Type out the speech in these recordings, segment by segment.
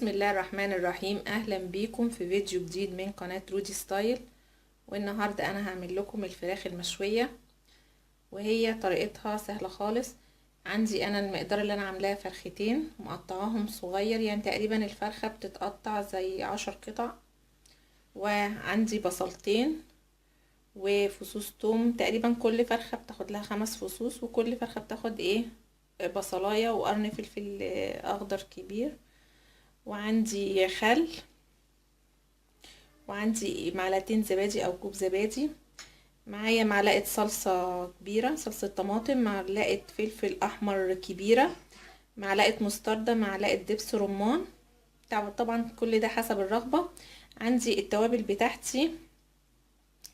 بسم الله الرحمن الرحيم. اهلا بيكم في فيديو جديد من قناة رودي ستايل. والنهاردة انا هعمل لكم الفراخ المشوية، وهي طريقتها سهلة خالص. عندي انا المقدار اللي انا عاملاه فرختين مقطعاهم صغير، يعني تقريبا الفرخة بتتقطع زي 10 قطع، وعندي بصلتين وفصوص توم. تقريبا كل فرخة بتاخد لها 5 فصوص، وكل فرخة بتاخد بصلاية وقرن فلفل اخضر كبير، وعندي خل، وعندي معلقتين زبادي او كوب زبادي، معايا معلقة صلصة كبيرة، صلصة طماطم، معلقة فلفل احمر كبيرة، معلقة مستردة، معلقة دبس رمان، طبعا كل ده حسب الرغبة. عندي التوابل بتاعتي،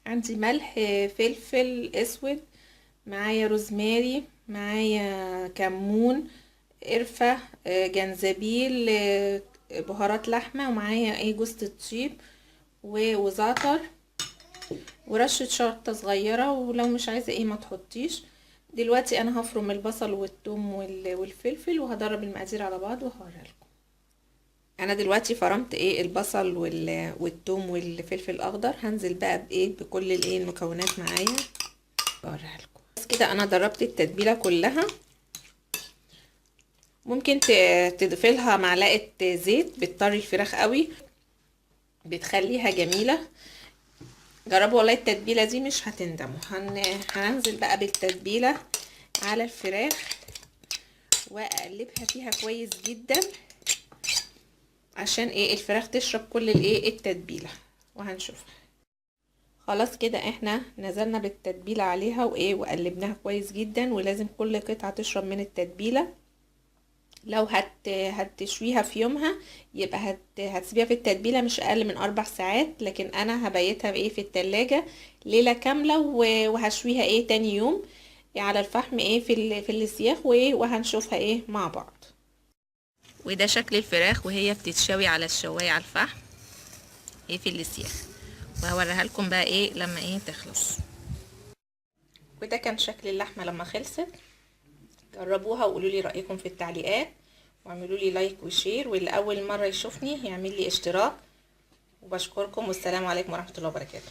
عندي ملح، فلفل اسود، معايا روزماري، معايا كمون، قرفة، جنزبيل، بهارات لحمة، ومعايا جوزة الطيب وزعتر، ورشة شطة صغيرة، ولو مش عايزة ما تحطيش. دلوقتي انا هفرم البصل والثوم والفلفل، وهضرب المقادير على بعض وهوريها لكم. انا دلوقتي فرمت البصل والثوم والفلفل الاخضر. هنزل بقى بكل المكونات معايا اوريها لكم. بس كده انا ضربت التتبيله كلها. ممكن تضيفي لها معلقه زيت، بتطري الفراخ قوي، بتخليها جميلة. جربوا والله التتبيله دي مش هتندموا. هننزل بقى بالتتبيله على الفراخ واقلبها فيها كويس جدا، عشان الفراخ تشرب كل التتبيله، وهنشوفها. خلاص كده احنا نزلنا بالتتبيله عليها وقلبناها كويس جدا، ولازم كل قطعه تشرب من التتبيله. لو هتشويها في يومها يبقى هتسيبيها في التتبيله مش اقل من 4 ساعات، لكن انا هبيتها في التلاجة ليلة كاملة، وهشويها تاني يوم على الفحم في السياخ، وهنشوفها مع بعض. وده شكل الفراخ وهي بتتشوي على الشوايه على الفحم في السياخ، وهوريها لكم بقى لما تخلص. وده كان شكل اللحمة لما خلصت. جربوها وقولوا لي رايكم في التعليقات، واعملوا لي like و share، واللي اول مرة يشوفني يعمل لي اشتراك. وبشكركم، والسلام عليكم ورحمة الله وبركاته.